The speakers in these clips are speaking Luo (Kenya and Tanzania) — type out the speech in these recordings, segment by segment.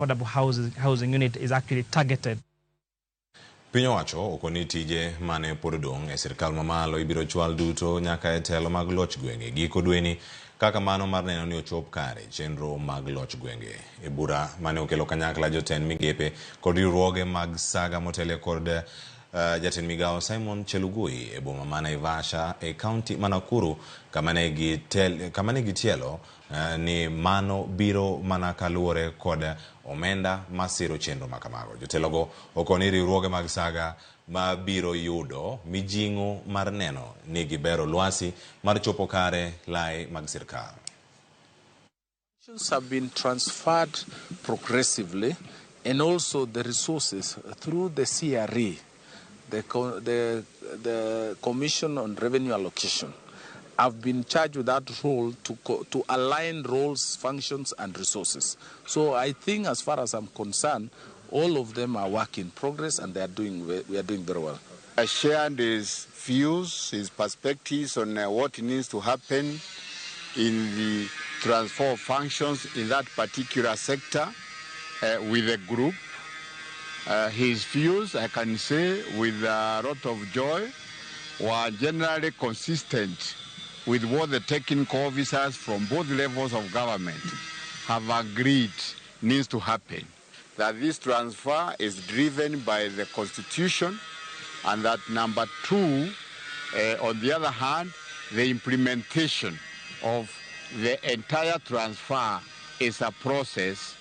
Affordable housing unit is actually targeted. Piny owacho okoni tije mane pod odong' e sirkal mamalo ibiro chwal duto nyaka e telo mag loch gwenge giko dweni kaka mano mar neno ni ochop kare chenro mag loch gwenge. E bura mane okelo kanyakla jotend migepe kod riwruoge mag saga motele kod jatend migawo Simon Chelugui e boma ma Naivasha e kaunti ma Nakuru kama ne gitielo ni mano biro mana kaluwore kod omenda masiro chenro makamago. Jotelogo okoni riwruoge mag saga ma biro yudo mijing'o mar neno ni gibero lwasi mar chopo kare lai mag sirkal. Have been transferred progressively, and also the resources through the CRE, the Commission on Revenue Allocation, have been charged with that role to align roles, functions, and resources. So I think, as far as I'm concerned, all of them are work in progress, and we are doing very well. I shared his views, his perspectives on what needs to happen in the transfer of functions in that particular sector with the group. His views, I can say with a lot of joy, were generally consistent with what the technical officers from both levels of government have agreed needs to happen. That this transfer is driven by the Constitution, and that number two, on the other hand, the implementation of the entire transfer is a process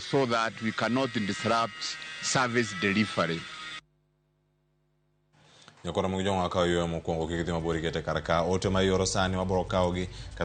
so that we cannot disrupt service delivery. Nyakora mag jong'o akawo yueyo mokwongo kik idhi mabor ikete kar ka ote ma ioro sani wabiro kawogi.